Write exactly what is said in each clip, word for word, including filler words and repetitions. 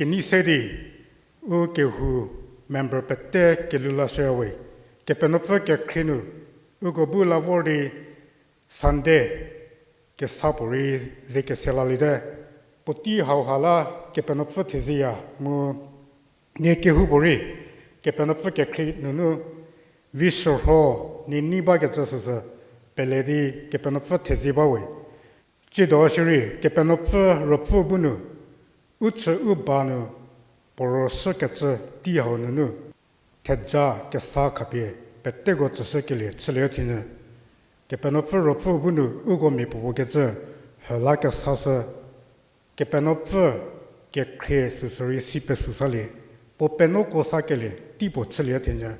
Kenei se di, u kehou member pete kelhou lashüya we. Kepenuopfü kekhrie nu, uko bu la vor di Sunday kesa puorei ze kese laliete. Puotei hauha la Kepenuopfü thezieya mu nie kehoupuorei Kepenuopfü kekhrie nunu vi shürho nie nei bakecü süsü pele di Kepenuopfü thezie ba we. Tsiedo shierei Kepenuopfü Ruopfü bu nu, u chü u ba nu puo rüshükecü tei hau nunu, theja kesa khapie peteko tsüshükelie chülie thenyü. Kepenuopfü Ruopfü bu nu uko mia puopuo kecü hü la kesashü, Kepenuopfü kekhrie süsü rei si pesü salie, puo penuoko sakelie tei puo chülie thenyü.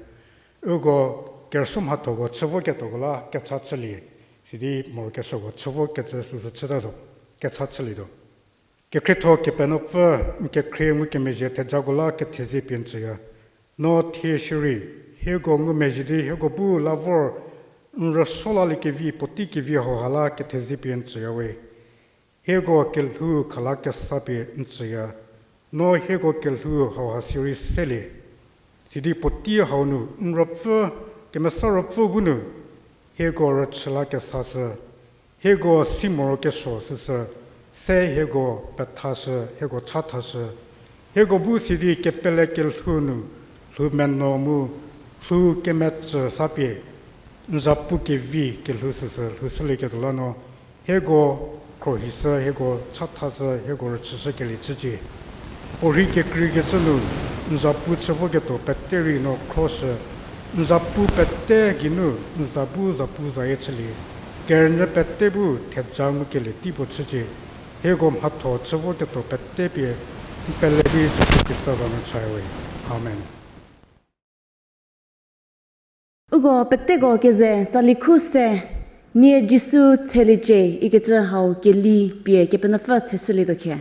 Uko kerüsuo mhathoko chü voketuoko la kecha chülie, sidi morokesuoko chü vokecü süsü chütatuo, kecha chülietuo. Kekhrietho Kepenuopfü, n kekhrie ngukemezhie thejako la kethezie pie n tsüya. No thie shierei, hieko ngumezhie di hieko bu la vor n rüsuo laliekevi puotei kevi hauha la kethezie pie n tsüya we. Hieko kelhou khala kesa pie n tsüya. No hieko kelhou hauha sirei selie. Sidi puotei hau nu n Ruopfü, Kemesa Ruopfü bu nu, hieko rüchü la kesashü, hieko si morokesuo süsü, se hieko pethashü, hieko chathashü, hieko bu sidi kepele kelhou nu, lhou meno mu, lhou kemetsü sapie, n zapu kevi kelhou süsü lhoushülieketuo la no, hieko khrohishü, hieko chathashü, hieko rüchüshükelie chücie. Puorhi kekreikecü nu, n zapu chü voketuo pete rei no khroshü, n zapu pete geinu, n za bu zapu zayie chülie, kerünyü pete bu theja ngukelie tei puo chücie, hieko mhatho chü voketuo pete pie, n pele di Jisu Khrista za nu chaya we. Amen. Uko peteko keze tsali khu se, Nie Jisu tsheliecie ikecü hau keli pie Kepenuopfü tsheshülietuo khe.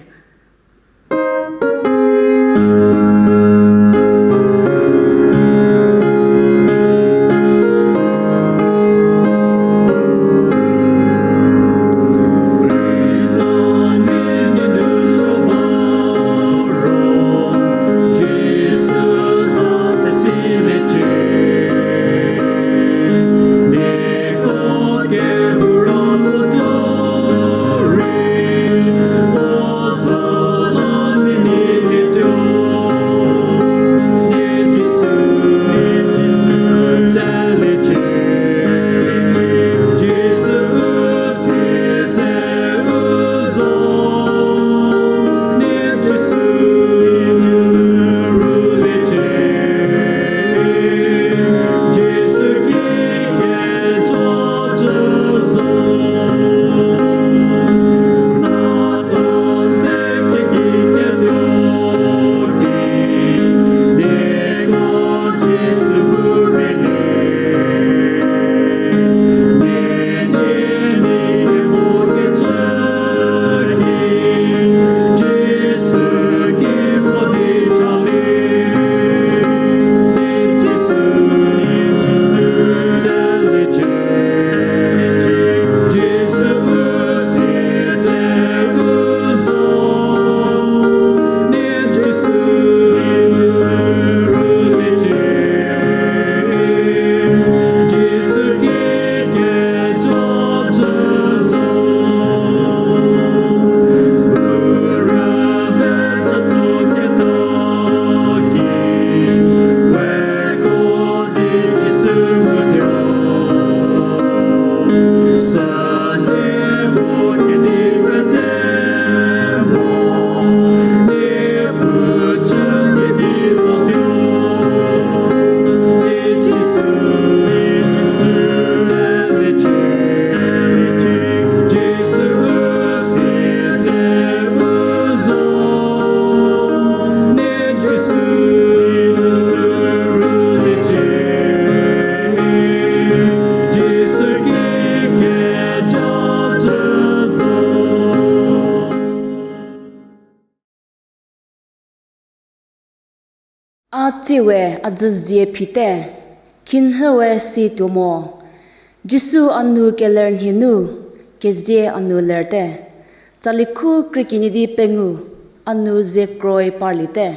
A tsiewe a dzüzie phite, khinhie we si tuo mo. Jisu a nu keler nhie nu, kezie a nu lerte. Tsali khu krie kenie di pengou. A nu ze kroi parliete.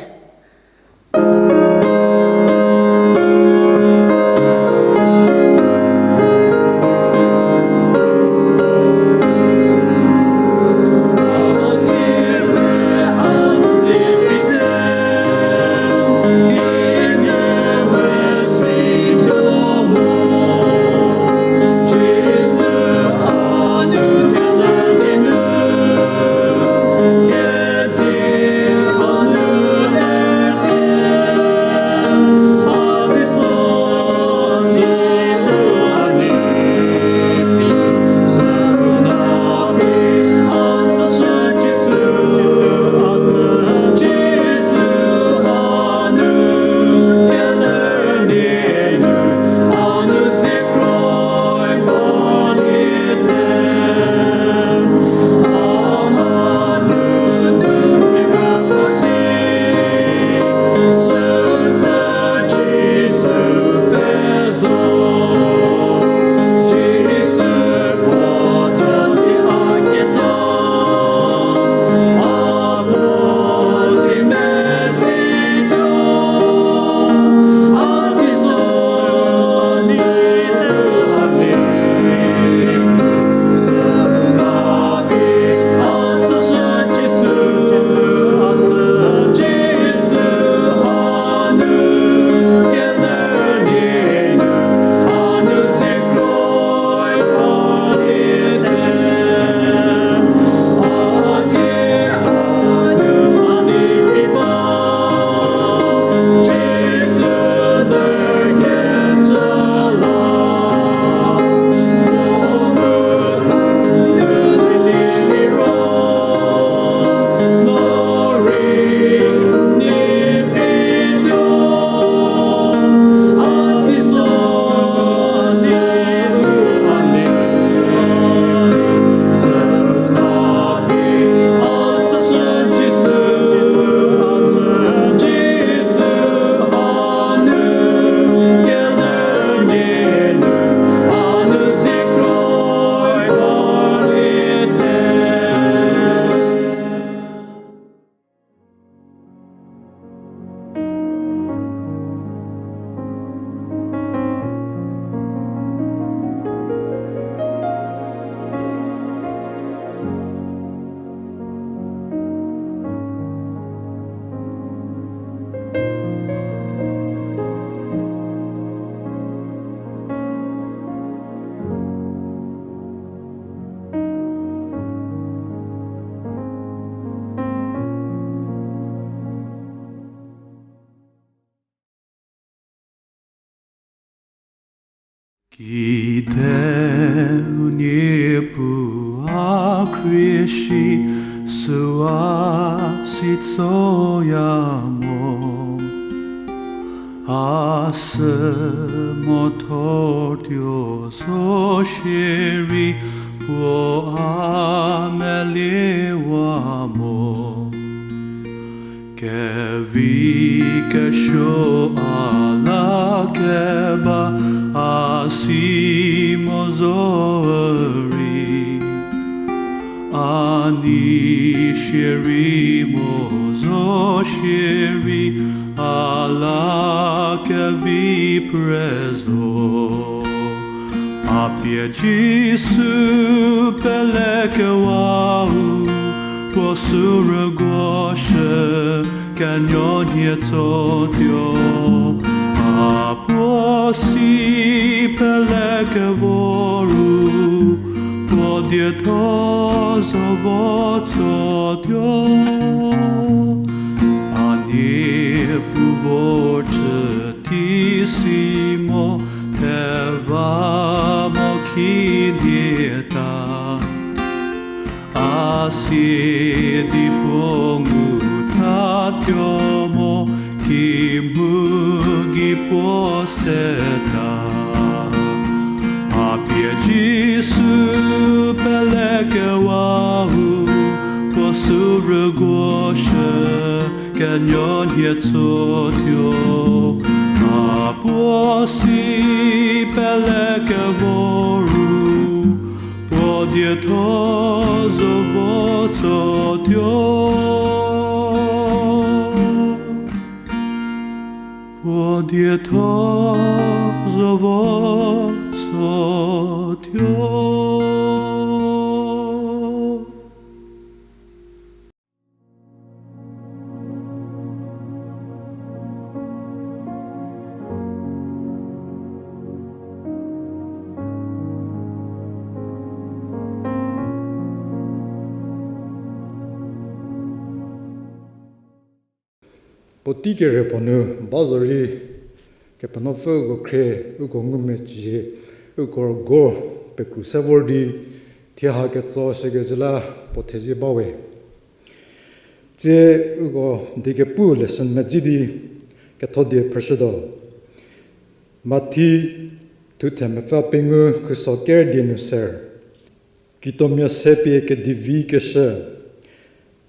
Kide Niepuu a khrie shi süu a si tsoya mo. A sü mo thor tuo zo shierei puo a meliewa mo. Kevi kesuo a la keba a si mo zo rei, a nei shierei mo zo shierei a la kevi pre zo. A pie Jisu pelekewau puo sü rüguoshü kenuonhie tsotuo. A puo si pelekevo ru puo dietho zo vo tsotuo. A Niepuu vor chü tei si mo, theva mo khinhie ta. A sie di puo ngu tatuo mo, kimhou gei puo se ta. A pie Jisu pelekewau puo sü rüguoshü kenuonhie tsotuo. A puo si pelekevo ru puo dietho zo vo tsotuo. Dietho zo vo so tuo. Puotei kere puo nu ba zo rei, Kepenuopfü uko khrie, uko ngumezhie, uko rügo pekru se vor di, thie ha ketso shükecü la puo thezie bawe. Tsie uko die kepu lesson medzi di ketho die phrüshütuo. Mathi, thuthe mepfü pengou khuso ker die nu ser. Kitomia se pie kedivi keshü.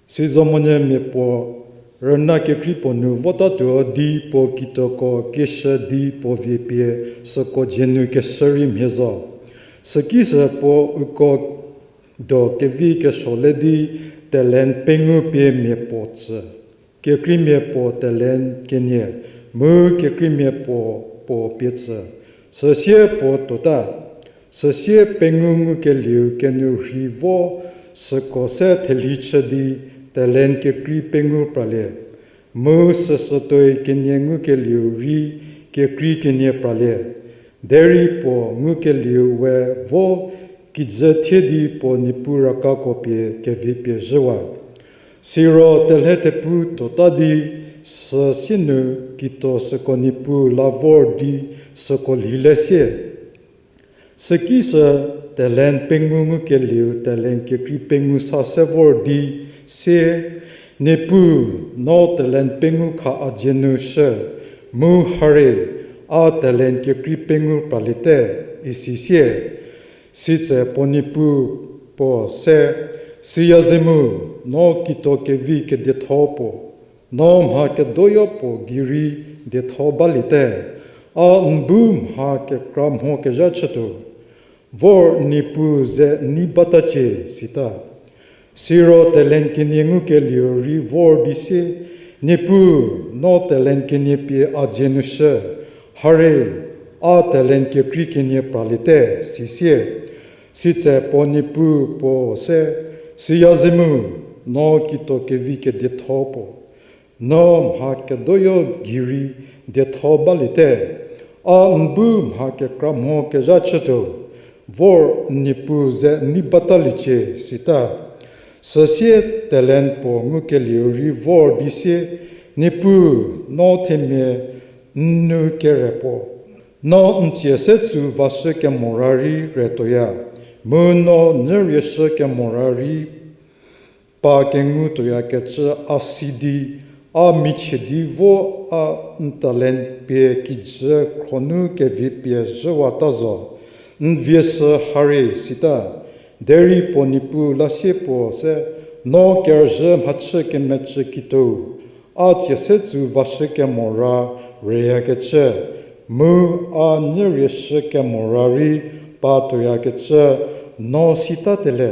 Sizomonyü mia puo rüna kekrei puo nu votatuo di puo kitoko kieshü di puo vie pie süko dzie nu keshü rei mhie zo. Sükisü puo uko do kevi kesuo le di talent pengou pie mia puo tsü. Kekreimia puo talent kenie, mu kekreimia puo puo pie tsü. Süsie puo tuota. Süsie pengou ngukelieu kenu rhi vo süko se thelhi chü di talent kekrei pengou pralie. Mu süsütuoi kenie ngukelieu rei kekrei kenie pralie. Derei puo ngukelieu we vo kijü thie di puo niepu rakako pie kevipie zhüwa. Siro telhe thepu tuota di süsie nu kito süko niepu la vor di süko lhile sie. Sükisü talent pengou ngukelieu talent kekrei pengou sa se vor di sie, Niepuu, no talent pengou kha a dzie nu shü, mu hare, a talent kekrei pengou praliete, isi sie. Sitse puo niepu puo se, Siya ze mu, no kito kevi kedietho puo, no mha kedoyo puo gei rei dietho baliete, a n bu mha kekra mho kezha chütuo. Vor n niepu ze n nei batacie, sita. Siro talent kenie ngukelieu rei vor di sie, Niepuu, no talent kenie pie a dzie nu shü, hare, a talent kekrei kenie praliete, si sie. Sitse puo niepu puo se, Siya ze mu, no kito kevi kedietho puo, no mha kedoyo gei rei dietho baliete, a n bu mha kekra mho kezha chütuo, vor n niepu ze n nei bataliecie, sita. Süsie talent puo ngukelieu rei vor di sie, Niepuu, no themia n nu kere puo, no n tsie se tsu vashü kemora rei retuoya, mu no nyü rieshü kemora rei pa kengu tuoyakecü a si di, a michie di vo a n talent pie kijü khro nu kevipie zhüwata zo, n vie sü hare, sita. Derei puo niepu la sie puo se, No kerüzhü mhachü kemecü kituou, a tsie se tsu vashü kemora reyakecü, mu a nyü rieshü kemora rei pa tuoyakecü, no sita tele.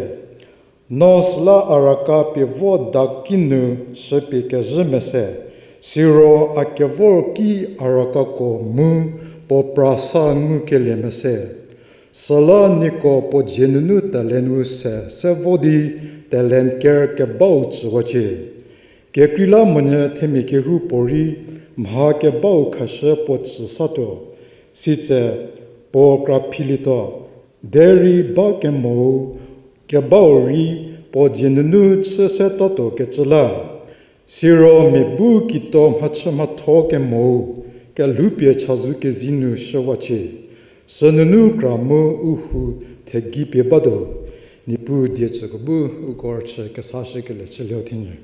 No süla a raka pie vo da kinu chüpie kezhü mese, siro a kevor ki a rakako mu puo pra sa ngukelie mese. Süla nieko puo dzie nunu talent-u se se vo di talent ker kebau tsüwacie. Kekreilamonyü themia kehoupuorei mha kebau khashü puo tsü satuo, sitse puo kraphilietuo. Derei ba kemou kebau rei puo dzie nunu chü se tatuokecü la. Siro mia bu kituo mhachü mhatho kemou kelhoupie chazou kezei nu shüwacie. Sünunu kra mu u hu thegei pie batuo. Niepuu die tsüko bu uko rüchü kesashükelie chülie-o thenyü.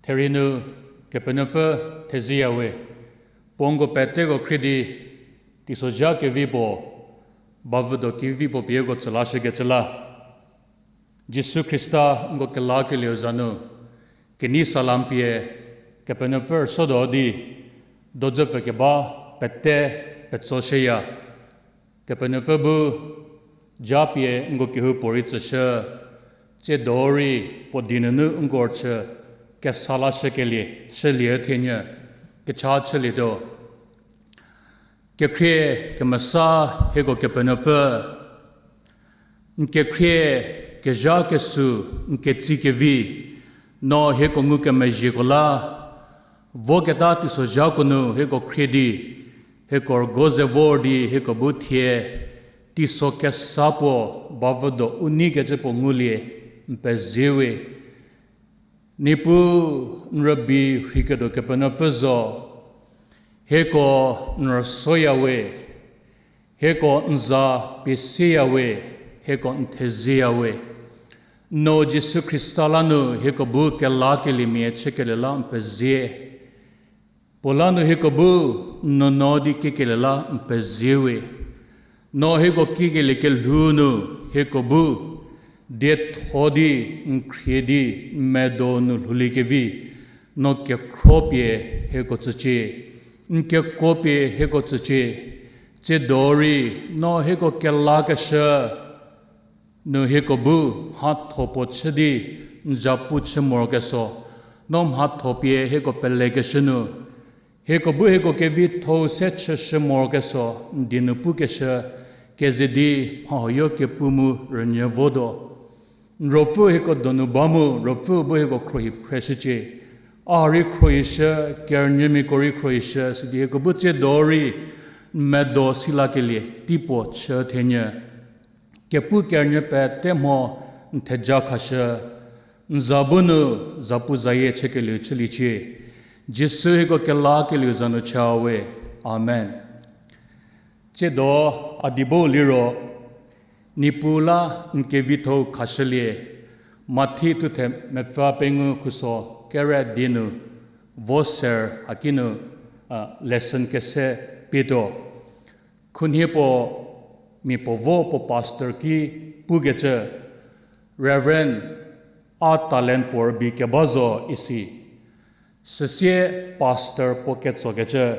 Therie nu Kepenuopfü thezieyawe, puo nko peteko khrie di, teisozha kevi puo, bavüdo kevi puo pie uko tsülashükecü la. Jisu Khrista nko kelakelieu za nu, kenei salam pie, Kepenuopfü rüsuotuo di, dojüpfü keba pete petsoshüya. Kepenuopfü bu, japie nko kehoupuorei tsüshü, tsiedo rei puo die nunu nko rüchü, kesa lashükelie chülie thenyü, kecha chülietuo. Kekhrie kemesa hieko Kepenuopfü, n kekhrie kezha kesu n ketsi kevi, no hieko ngukemezhieko la, voketa teisozhako nu hieko khrie di, hieko rügo ze vor di hieko bu thie, teiso kesa puo bavüdo u neikecü puo ngulie, n pezie we. Niepuu, n rübei rheiketuo Kepenuopfü zo, hieko n rüsoya we, hieko n za pie seya we, hieko n thezieya we. No Jisu Khrista la nu hieko bu kelakeliemia chükelie la n pezie. Puo la nu hieko bu n nuonuo di kiekelie la n pezie we. No hieko kiekelie kelhou nu hieko bu dietho di n khrie di n medo nu lhouliekevi, no kekhro pie hieko tsücie, n kekuo pie hieko tsücie, tsiedo rei no hieko kelakeshü nu hieko bu mhatho puo chü di n zapu chü morokesuo, no mhatho pie hieko pelekeshü nu, hieko bu hieko kevitho-u se chüshü morokesuo, n die nu pukeshü, keze di mha huoyo kepu mu rünyü votuo. N Ruopfü hieko donu ba mu, Ruopfü bu hieko khruohi phreshücie. A rei khruohishü, kerünyümiako rei khruohishü, sidi hieko bu tsiedo rei n medo silakelie teipuo chü thenyü. Kepu kerünyü pete mho n theja khashü, n za bu nu zapuzayie chükelieu chüliecie. Jisu hieko kelakelieu za nu cha we. Amen. Tsiedo a dibo liro, Niepuu la n kevitho-u khashülie, Mathi thuthe mepfü pengou khuso kere die nu, vo ser haki nu, lesson kese pietuo. Khunhie puo mia puo vo puo pastor ki pukecü, Reverend, a talent puo rübei keba zo isi. Süsie pastor puo ketsokecü,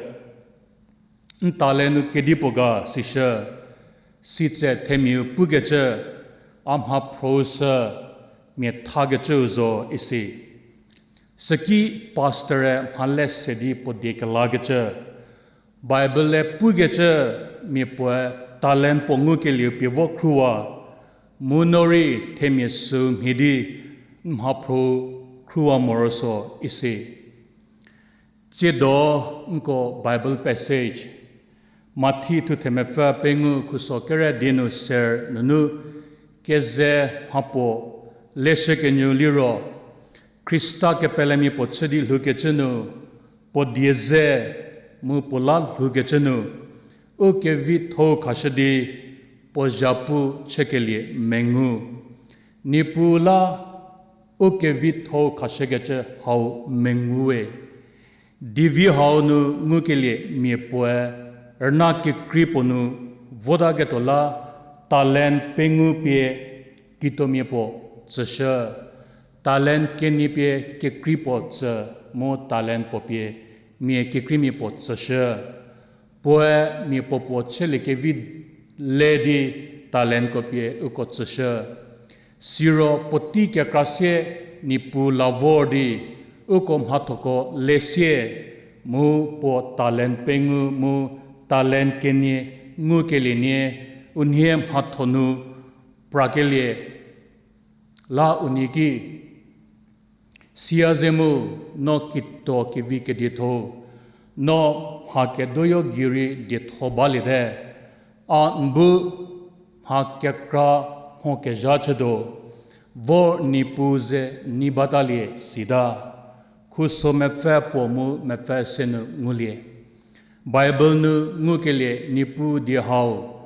n talent nu kedi puo ga sishü, sitse themiau pukecü, a mhaphro-u sü mia thakecüu zo isi. Süki pastor-e mhale se di puo die kelakecü, Bible-e pukecü mia puoe talent puo ngukelieu pie vo khruwa, mu no rei themia süu mhie di n mhaphro-u khruwa morosuo isi. Tsiedo nko Bible passage, Mathi thuthe mepfü pengou khuso kere die nu ser nunu keze mhapuo leshükenyüu liro, Khrista kepelemia puo chü di lhoukecü nu, puo die ze mu puo la lhoukecü nu, u kevitho-u khashü di puo zhapu chükelie mengu. Niepuu la u kevitho-u khashükecü hau mengu we. Divi hau nu ngukelie mia puoe rüna kekrei puo nu votaketuo la talent pengou pie kituomia puo tsüshü, talent kenie pie kekrei puo tsü, mu talent puo pie mia kekreimia puo tsüshü. Puoe mia puo puo chüliekevi le di talentko pie uko tsüshü. Siro puotei kekra sie Niepuu la vor di uko mhathoko lesie, mu puo talent pengou mu talent kenie ngukelie nie, unhie mhatho nu prakelie la unie ki, Siya ze mu, no kituo kevi kedietho, no mha kedoyo gei rei dietho baliete, a n bu mha kekra mho kezha chütuo, vor Niepuu ze nei batalie sita. Khuso mepfü puo mu mepfü se nu ngulie. Bible nu ngukelie Niepuu die hau,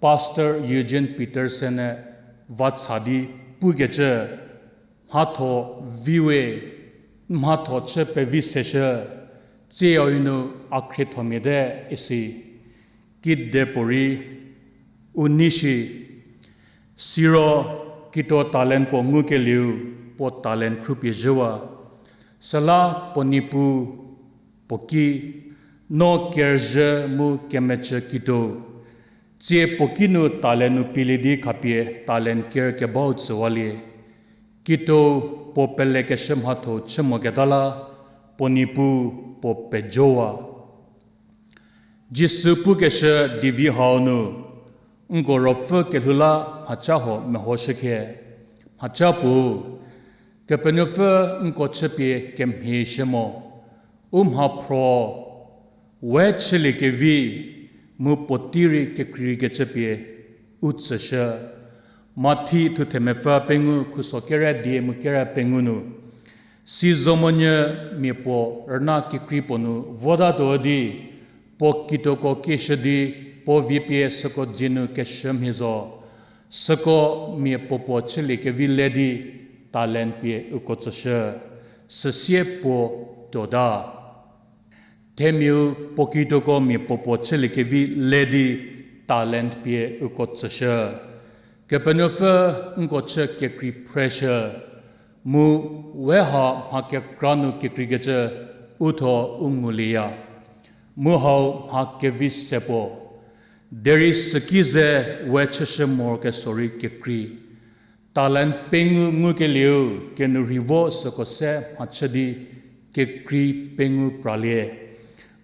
Pastor Eugene Peterson-e vacha di pukecü, mhatho vi we, mhatho chü pevi seshü, tsieyawi nu a khriethomia te isi, kidepuorei u nei shi, siro Kituo talent puo ngukelieu, puo talent khrupie zhüwa. Süla puo niepu puo ki, no kerüzhü mu kemecü kituo, tsie puo ki nu talent nu pielie di khapie talent kerü kebau tsüwalie. Kituo puo pelekeshü mhatho chü moketa la, puo niepu puo pejowa. Jisu pukeshü divi hau nu, nko ruopfü kelhou la mhaca huo mehoshükhe. Mhaca puo, Kepenuopfü nko chüpie kemhie shü mo, u mhaphro, we chüliekevi, mu puotei rei kekreikecü pie u tsüshü. Mathi thuthe mepfü pengou khuso kere die mu kere pengou nu, sizomonyümia puo rüna kekrei puo nu votatuo di, puo kituoko kieshü di, puo vie pie süko dzie nu keshü mhie zo. Süko mia puo puo chüliekevi le di talent pie uko tsüshü. Süsie puo tuota. Themiau puo kituoko mia puo puo chüliekevi le di talent pie uko tsüshü. Kepenuopfü nko chü kekrei phreshü, mu we ha mha kekra nu kekreikecü u thuo u ngulieya, mu hau mha kevi se puo. Derei süki ze we chüshü morokesuo rei kekrei. Talent pengou ngukelieu kenourhei vo süko se mhachü di kekrei pengou pralie.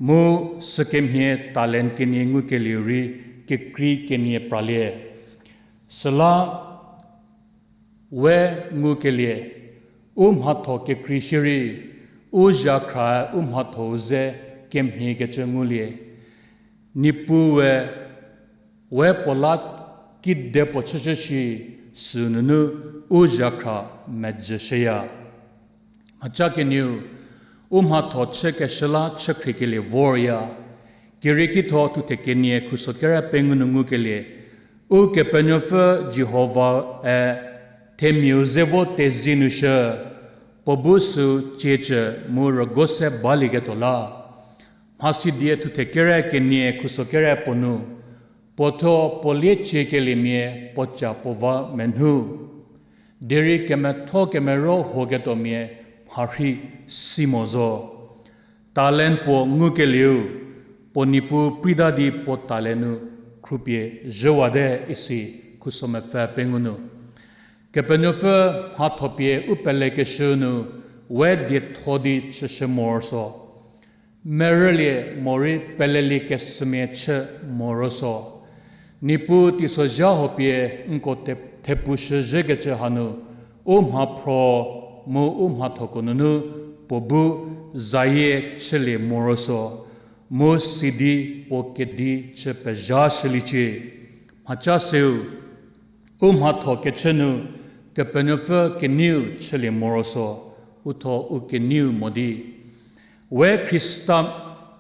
Mu sükemhie talent kenie ngukelieu rei kekrei kenie pralie. Süla we ngukelie, u mhatho kekrei shierei, u zhakhra u mhatho-u ze kemhiekecü ngulie. Niepuue, we puo la kidepuo chüshü shi sünunu u zhakhra mejüshüya. Mhaca kenieu, u mhatho chükeshü la chükhriekelie vorya. Kerieki thuo thuthe kenie khuso kere pengou nu ngukelie, Ukepenuopfü Jihovae themiau ze vo tezie nu shü, puo bu sü ciecü mu rügo se balieketuo la. Mhasidie thuthe kere kenie khuso kere puo nu, puo thuo puo lie ciekeliemia puoca puo va menhu, derei kemetho kemero huoketuomia mharhi si mo zo. Talent puo ngukelieu, puo niepu preita di puo talent nu khrupie zhüwate isi khuso mepfü pengou nu. Kepenuopfü mhatho pie u pelekeshü nu we dietho di chüshü morosuo. Merülie morei pelelie kesümia chü morosuo. Niepuu teisozha huo pie nko te-, thepushü zhükecü hanu, u mhaphro mu u mhathoko nunu puo bu zayie chülie morosuo, mu sidi puo kedi chü pezhashüliecie. Mhaca seu, u mhatho kechü nu Kepenuopfü keneiu chülie morosuo, u thuo u keneiu mo di. We Khrista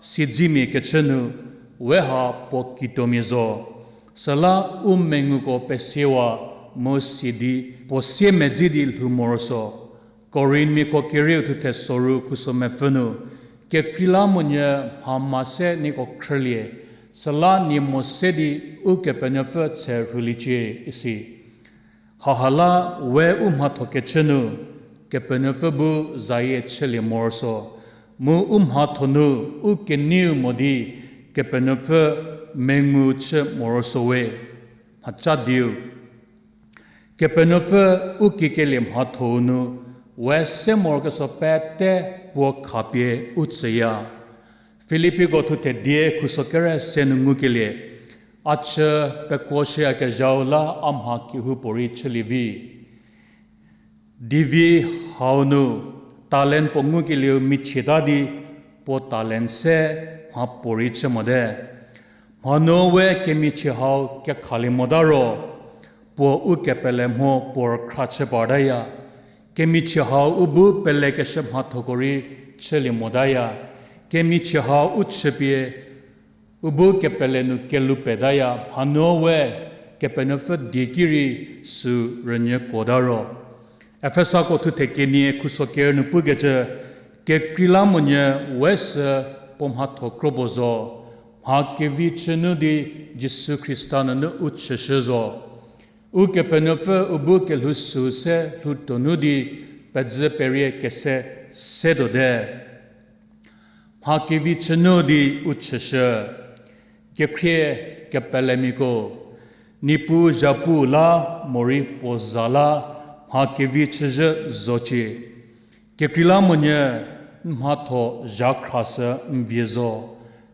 siedzemia kechü nu, we ha puo kituomia zo. Süla u menguko pesiewa mu sidi puo siemedzi di lhou morosuo. Korinthmiako kerieu thuthe soru khuso mepfü nu, kekreilamonyü mha ma se nieko khrülie, süla nie mo se di Ukepenuopfü tshe rhuliecie isi. Haha la we u mhatho kechü nu, Kepenuopfü bu zayie chülie morosuo, mu u mhatho nu u keneiu mo di Kepenuopfü mengu chü morosuo we. Mhaca diu. Kepenuopfü u kikelie mhatho-u nu, we se morokesuo pete puo khapie u tsüya. Filippiko thuthe die khuso kere se nu ngukelie, a chü pekuoshüyakezhau la a mha kehoupuorei chülie vi. Divi hau nu, talent puo ngukelieu michieta di, puo talent se mhapuorei chü mote. Mhanuü we kemichie hau kekhalie mota ro, puo u kepele mho puo rükhra chü partaya. Kemichie hau u bu pelekeshü mhathoko rei chülie motaya. Kemichie hau u chüpie u bu kepele nu kelou petaya, mhanuü we Kepenuopfü die ki rei sü rünyükuota ro. Efesako thuthe kenie khuso ker nu pukecü, kekreilamonyü we sü puo mhatho kro puo zo, mha kevi chü nu di Jisu Khrista nunu u chüshü zo. Ukepenuopfü u bu kelhou süu se lhou tuonu di pedzü perie kese se tuote. Mha kevi chünu di u chüshü. Kekhrie kepelemiako, Niepuu zhapu la morei puo za la mha kevi chüzhü zocie. Kekreilamonyü n mhatho zhakhra sü n vie zo,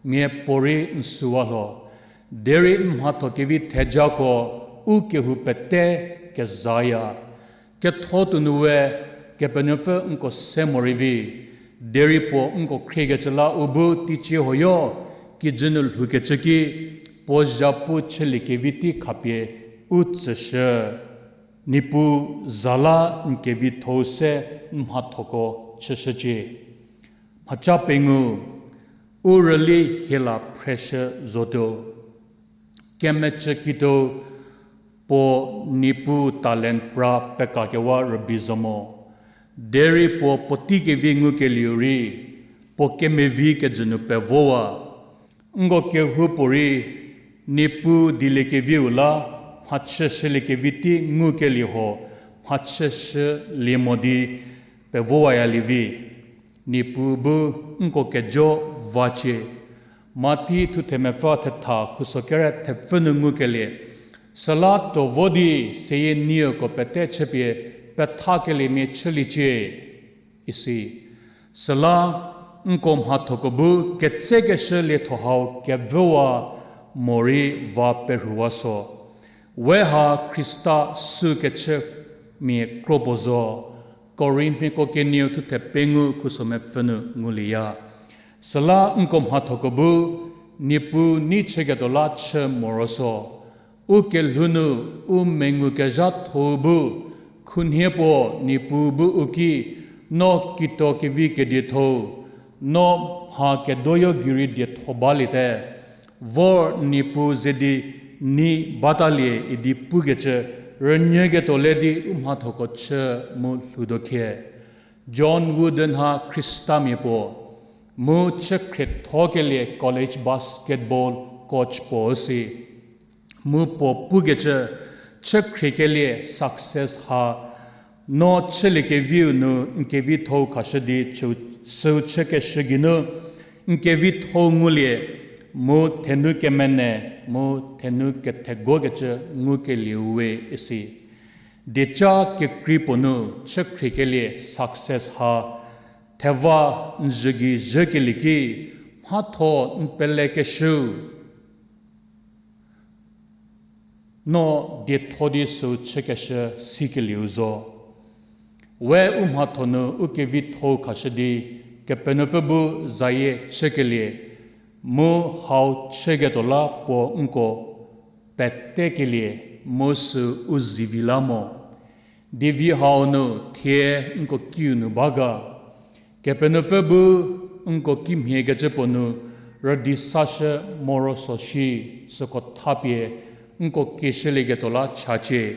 miapuorei n süwa lho. Derei n mhatho kevi thejako u kehou pete kezaya. Ketho tuonu we Kepenuopfü nko se morei vi, derei puo nko khriekecü la u bu teicie huoyo kijü nu lhoukecü ki puo zhapu chüliekevi tei khapie u tsüshü. Niepuu za la n kevitho-u se n mhathoko chüshücie. Mhaca pengou, u rüli hiela phreshü zotuo. Kemecü kituo puo Niepuu talent pra pekakewa rübei zo mo. Derei puo puotei kevi ngukelieu rei, puo kemevi kejü nu pevowa. Nko kehoupuorei, Niepuu dieliekeviu la mhachüshüliekevi tei ngukelie huo, mhachüshülie mo di pevowayalievi. Niepuu bu nko kejo vacie. Mathi thuthemepfü thetha khuso kere thepfü nu ngukelie, süla tuo vo di seyie nieko pete chüpie pethakeliemia chüliecie, isi. Süla nko mhathoko bu ketsekeshü lietho hau kevüwa morei va perhuwa so. We ha Khrista sükechümia kro puo zo. Korinthmiako kenieu thuthe pengou khuso mepfü nu ngulieya. Süla nko mhathoko bu Niepuu nei chüketuo la chü morosuo. U kelhou nu u mengukezhatho-u bu, khunhie puo Niepuu bu u ki, no kituo kevi kedietho-u, no mha kedoyo gei rei dietho baliete, vor Niepuu ze di nei batalie idi pukecü rünyüketuo le di u mhathoko chü mu lhoutuo khie. John Wooden ha Khristamia puo, mu chü khriethokelie college basketball coach puo üsi. Mu puo pukecü, chü khriekelie success ha, no chüliekeviu nu n kevitho-u khashü di chü-, süu chükeshü geinu n kevitho-u ngulie, mu thenu kemene, mu thenu kethegokecü ngukelieu we isi. Dieca kekrei puo nu chü khriekelie success ha, theva n zhü gei zhükelie ki, mhatho n pelekeshüu, no dietho di süu chükeshü sikelieu zo. We u mhatho nu u kevitho-u khashü di, Kepenuopfü bu zayie chükelie, mu hau chüketuo la puo nko petekelie, mu süu u zivi la mo. Divi hau nu thie nko kiu nu ba ga. Kepenuopfü bu nko kimhiekecü puo nu rüdi sashü morosuo shi, süko thapie nko kieshülieketuo la chacie.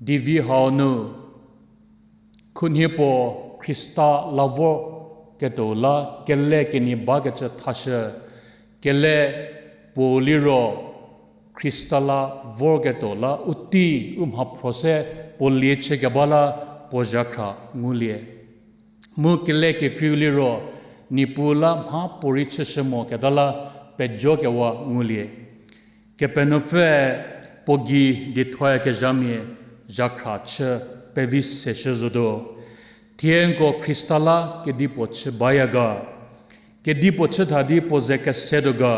Divi hau nu khunhie puo Khrista la vorketuo la kele kenyi bakecü thashü, kele puou liro Khrista la vorketuo la u tei u mhaphro se puo lie chükeba la puo zhakhra ngulie. Mu kele kekreiu liro, Niepuu la mhapuorei chüshü moketa la pejokewa ngulie. Kepenuopfüe puo gei diethoyakezhamia zhakhra chü pevi seshü zotuo. Thie nko Khrista la kedipuo chü baya ga? Kedipuo chü tha di puo ze kesetuo ga?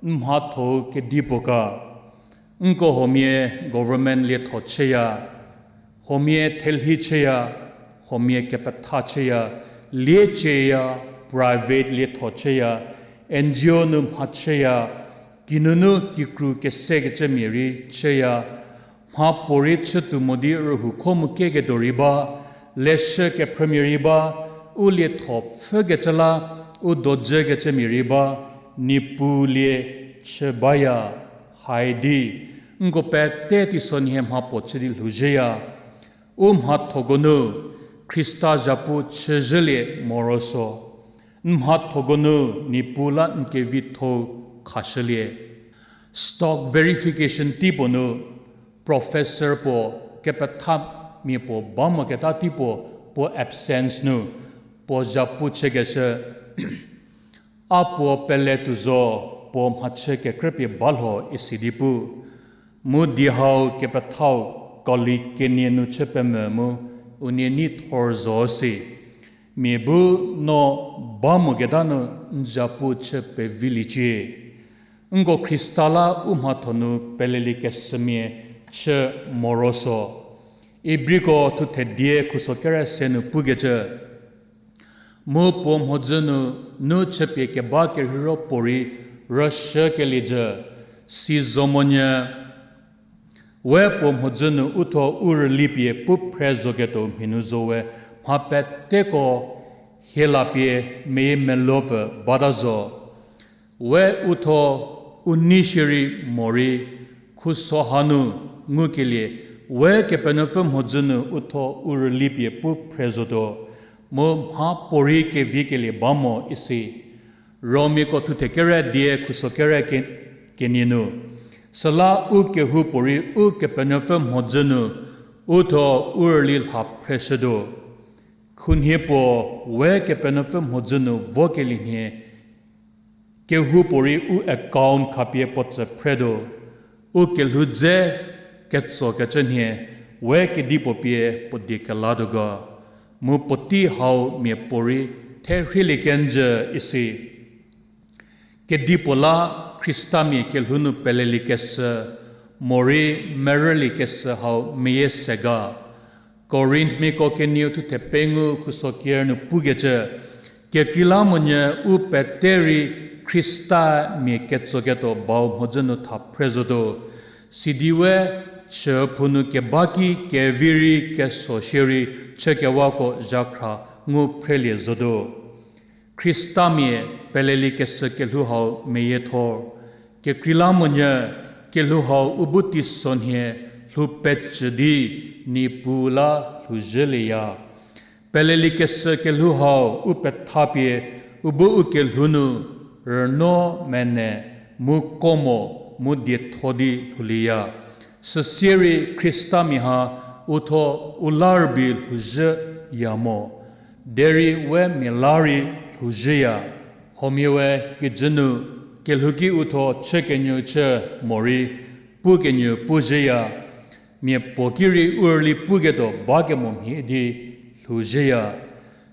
N mhatho-u kedipuo ka? Nko huomia government lietho chüya, huomia thelhi chüya, huomia kepetha chüya, liecieya, private lietho chüya, N G O nu mha chüya, kinunu kikru kesekecümia rei chüya, mhapuorei chütuo mo di rühou kho mu kieketuo rei ba, leshü kephrümia rei ba, u lietho pfhükecü la u dojükecümia rei ba, Niepuu lie chü baya. Haidi, nko pete teisonhie mhapuo chü di lhouzhüya. U mhathoko nu Khrista zhapu chüzhülie morosuo. N mhathoko nu Niepuu la n kevitho-u khashülie. Stock verification teipuo nu, professor puo, kepethamia puo ba moketa teipuo, puo absence nu, puo zhapu chükeshü, a puo pele tuo zo, puo mhachü kekrüpie ba lho isi di pu. Mu die hau kepethau, colleague kenie nu chü pemvü mu, unie nei thor zo si. Mia bu no ba moketa nu n zhapu chü peviliecie. Nko Khrista la u mhatho nu pelelie kesümia chü morosuo. Ibriko thuthe die khuso kere se nu pukecü. Mu puo mhodzü nu, nu chüpie keba kerheiro puorei rüshükelie jü, si zo monyü, we puo mhodzü nu u thuo u rülipie pu phre zoketuo mhi nu zo we mha peteko hie lapie meyie meluopfü bata zo. We u thuo u nei shierei morei, khuso hanu ngukelie, we Kepenuopfü mhodzü nu u thuo u rülipie pu phre zotuo, mu mha puorei kevikelie ba mo isi. Romiako thuthe kere die khuso kere ke-, kenie nu. Süla u kehoupuorei Ukepenuopfü mhodzü nu u thuo u rüli lha phreshütuo. Khunhie puo we Kepenuopfü mhodzü nu vokelie nhie, kehoupuorei u account khapie puo tsü phretuo. U kelhou dze ketsokecü nhie, we kedipuo pie puo die kelatuo ga. Mu puotei hau mia puorei therhielie kenjü isi. Kedipuo la Khristamia kelhou nu pelelie kesü, morei merülie kesü hau meyie se ga. Korinthmiako kenieu thuthe pengou khuso ker nu pukecü, kekreilamonyü u pete rei Khristamia ketsoketuo bau mhodzü nu tha phre zotuo. Sidi we chüphou nu keba ki kevi rei keso shierei chükewako zhakhra ngu phrelie zotuo. Khristamia pelelie kesü kelhou hau meyiethor. Kekreilamonyü kelhou hau u bu teisonhie lhou pecü di Niepuu la lhouzhülieya. Pelelie kesü kelhou hau u pethapie u bu u kelhou nu rüno mene mu ko mo mu dietho di lhoulieya. Süsie rei Khristamia ha u thuo u la rübei lhouzhüya mo, derei we mia la rei lhouzhüya. Huomia we kijü nu kelhou ki u thuo chükenyü chü morei pukenyü puzhüya. Mia puo ki rei u rüli puketuo bakemo mhie di lhouzhüya.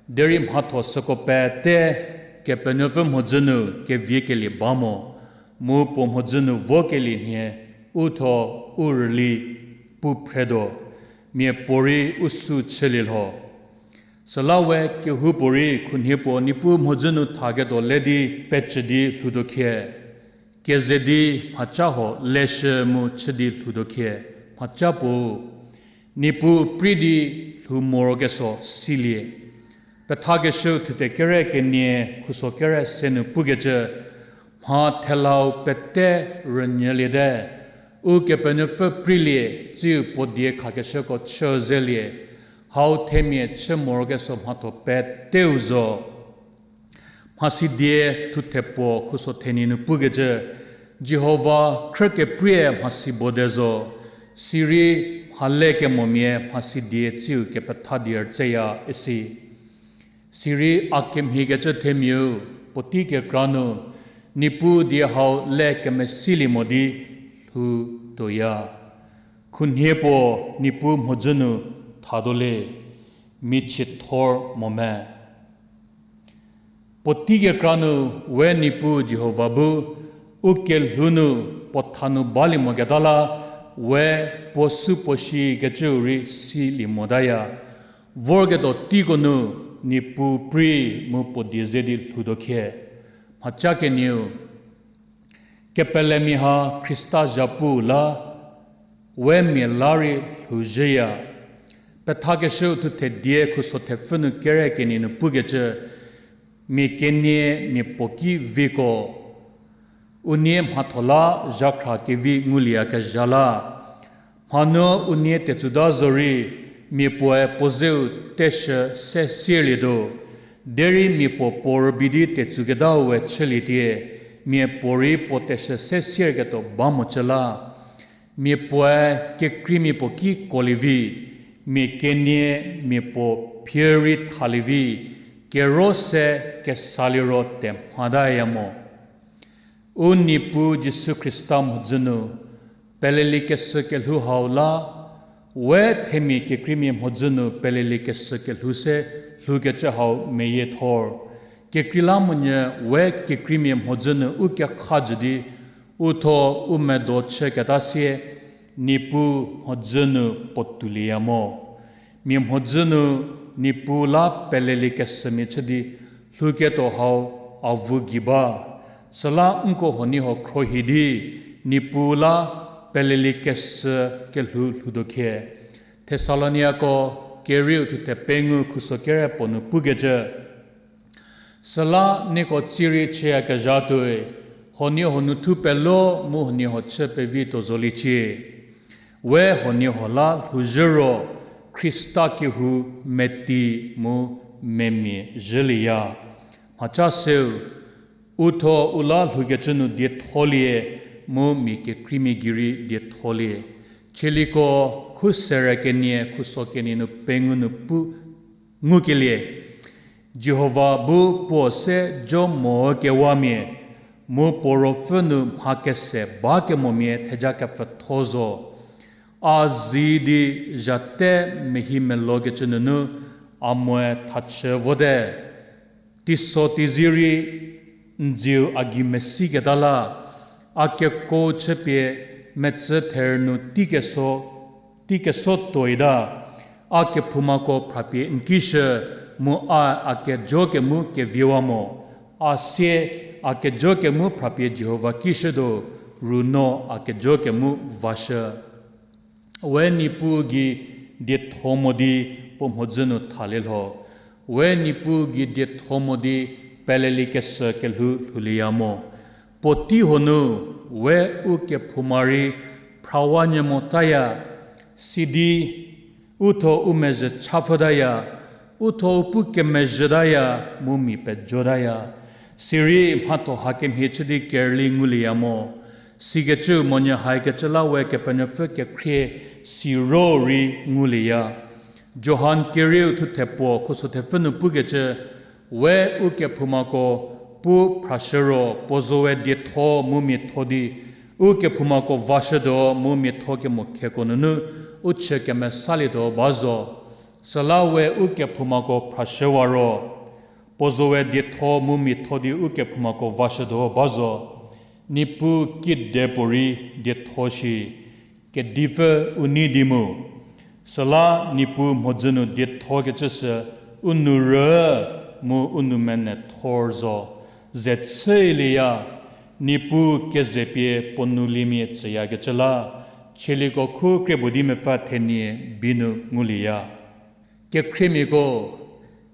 Derei mhatho süko pete Kepenuopfü mhodzü nu kevikelie ba mo, mu puo mhodzü nu vokelie nhie u thuo u rüli pu phretuo, mia puorei u sü chülie lho. Süla we kehoupuorei khunhie puo Niepuu mhodzü nu thaketuo le di pecü di lhoutuo khie. Keze di mhaca huo leshü mu chü di lhoutuo khie, mhaca puo Niepuu prei di lhou morokesuo silie. Pethakeshüu thuthe kere kenie khuso kere se nu pukecü, mha thelau pete rünyüliete, Ukepenuopfü preilie tsiu puo die khakeshüko chü zelie, hau themia chü morokesuo mhatho peteu zo. Mhasidie thuthe puo khuso thenie nu pukecü, Jihova khrü keprie mhasi bode zo, sirei mhale kemomia mhasidie tsiu kepetha die rütseya isi. Sirei a kemhiekecü themiau puotei kekra nu Niepuu die hau le kemesilie mo di lhou tuoya. Khunhie puo Niepuu mhodzü nu thatuo le, michiethor mo me. Puotei kekra nu we Niepuu Jihova bu u kelhou nu puo tha nu balie moketa la, we puo sü puo shikecüu rei silie motaya. Vorketuo teiko nu Niepuu prei mu puo die ze di lhoutuo khie. Mhaca kenieu, kepelemia ha Khrista zhapu la, we mia la rei lhouzhüya. Pethakeshüu thuthe die khuso thepfü nu kere kenie nu pukecü, mia kenie mia puo ki viko, unie mhatho la zhakhra kevi ngulieyakezha la, mhanu unie tetsuta zorei, mia puoe puo zeu teshü se sierlietuo, derei mia puo puo rübei di tetsuketau we chülietie, mia puorei puo teshü se sierketuo ba mocü la. Mia puoe kekreimia puo ki kuolie vi, mia kenie mia puo phie rei thalie vi, kero se kesaliro temhadaya mo. U Niepuu Jisu Khrista mhodzü nu, peleliekeshü kelhou hau la, we themia kekreimia mhodzü nu peleliekeshü kelhou se lhoukecü hau meyiethor. Kekreilamonyü we kekreimia mhodzü nu u kekha jü di, u thuo u medo chüketa sie, Niepuu mhodzü nu puotulieya mo. Mia mhodzü nu Niepuu la peleliekeshümia chü di lhouketuo hau avu gei ba. Süla nko huoniehuo khruohi di, Niepuu la peleliekeshü kelhou lhoutuo khie. Thesaloniako kerieu thuthe pengou khuso kere puo nu pukecü. Süla nieko tsierei chüyakezha tuoi, huoniehuo nu thu pelo mu huoniehuo chü pevi tuo zoliecie. We huoniehuo la lhouzhü ro, Khrista kehou meti mu memia zhülieya. Mhaca seu, u thuo u la lhoukecü nu dietholie, mu mia kekreimia gei rei dietholie. Chieliko khu sere kenie khuso kenie nu pengou nu pu ngukelie. Jihova bu puo se jo mo kewamia, mu puo ruopfü nu mha kese ba kemomia theja kepfütho zo. A zi di zhate mehi melokecü nunu, a moe thachü vote. Teiso teizie rei n dzieu a gei mesiketa la, a kekuo chüpie metsü therü nu teikeso, teikeso tuoita, a kephoumako phrapie n kishü, mu a a kejo kemu keviewa mo. A sie, a kejo kemu phrapie Jihova kishütuo, runo a kejo kemu vashü. We Niepuu gei dietho mo di puo mhodzü nu thalie lho. We Niepuu gei dietho mo di peleliekeshü kelhou lhoulieya mo. Puotei huo nu, we u kephouma rei phrawa nyü motaya, sidi u thuo u mezhü chapfhütaya, u thuo u pu kemezhütaya, mu mia pejotaya. Sirei mhatho hakemhie chü di kerüli ngulieya mo. Sikecüu monyü haikecü la we Kepenuopfü kekhrie siro rei ngulieya. Johan kerieu thuthe puo khuso thepfü nu pukecü, we u kephoumako pu phrashü ro puo zowe dietho mu miatho di, u kephoumako vashütuo mu miatho kemo kheko nunu u chü kemesalietuo ba zo. Süla we u kephoumako phrashüwa ro, puo zowe dietho mu miatho di u kephoumako vashütuo ba zo. Niepuu kidipuorei dietho shi, kedipfü u nei di mu. Süla Niepuu mhodzü nu diethokecü sü u nou rü mu u nou menethor zo, ze chülieya. Niepuu keze pie puo nou liemia tsüyakecü la, chieliko khu krie puo di mepfü thenie bi nu ngulieya. Kekhriemiako,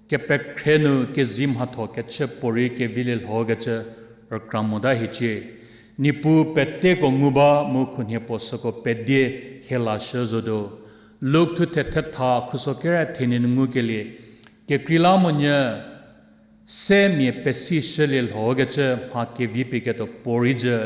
kepekhrei nu kezei mhatho kechü puorei kevilie lhokecü rükra mota hiecie. Niepuu peteko ngu ba mu khunhie puo süko pedie hielashü zotuo. Luk thuthe thetha khuso kere thenie nu ngukelie, kekreilamonyü se mia pesishülie lhokecü mha kevi pieketuo puorei jü,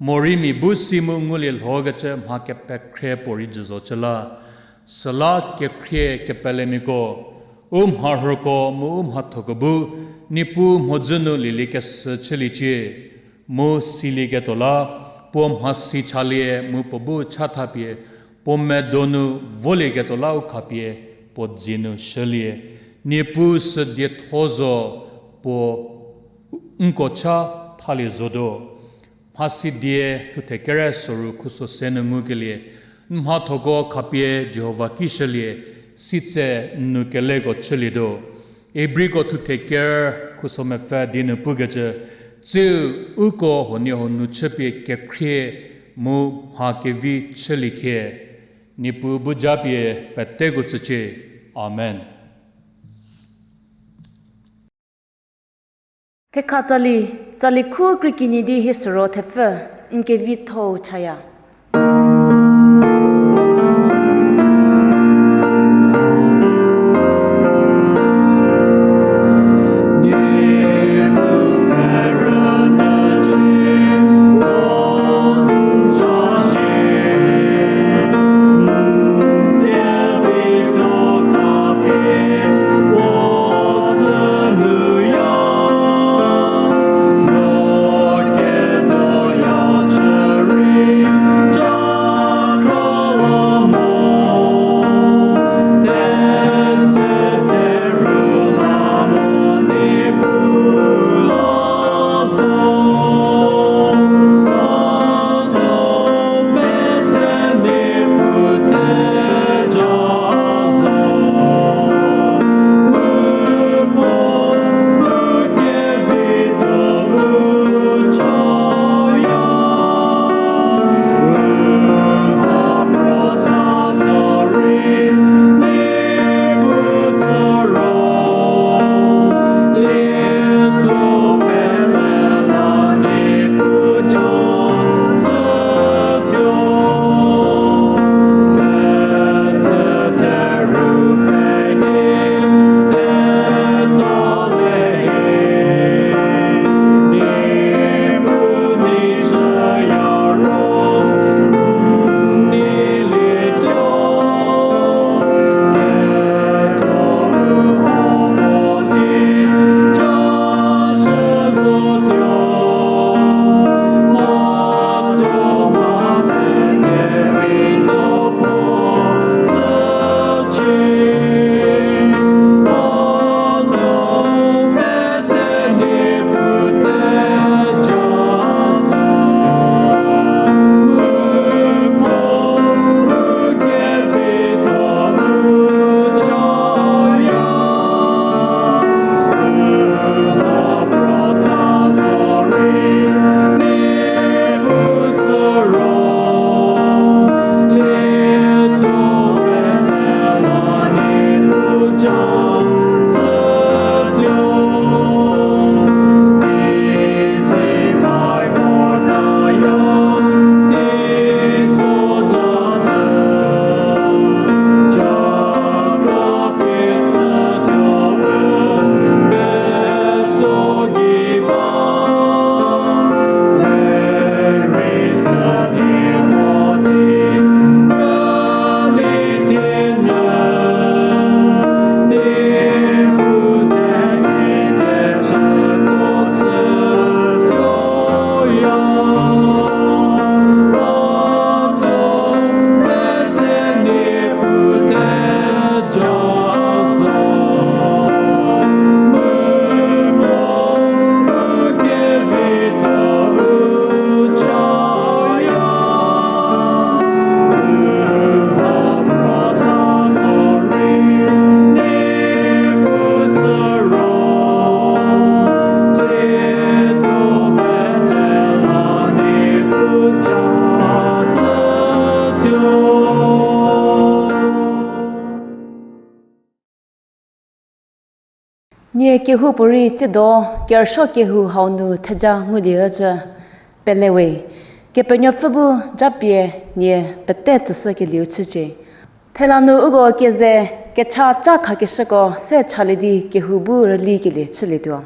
morei mia bu si mu ngulie lhokecü mha kepekhrei puorei jü zocü la. Süla kekhrie kepelemiako, u mharhüko mu u mhathoko bu Niepuu mhodzü nu lieliekeshü chüliecie. Mu silieketuo la, puo mhasi chalie mu puo bu chathapie, puo medo nu volieketuo la u khapie puo dzie nu shülie. Niepuu sü dietho zo, puo nko cha thalie zotuo. Mhasidie thuthe kere soru khuso se nu ngukelie, n mhathoko khapie Jihova ki shülie, sitse n nou keleko chülietuo. Ibriko thuthe ker khuso mepfü di nu pukecü, tsiu uko huoniehuo nu chüpie kekhrie mu mha kevi chüliecie. Niepuu bu japie peteko tsücie. Amen. Thekha tsali, tsali khu krie kenie di hie süro thepfü, n kevitho-u chaya. Nie kehoupuorei tsiedo kerüsuo kehou hau nu theja ngulie ücü pelewe. Kepenuopfü bu japie nie pete tsüshükelieu chücie. Thela nu uko keze kecha cha khakeshüko se chalie di kehou bu rülikelie chülietuo.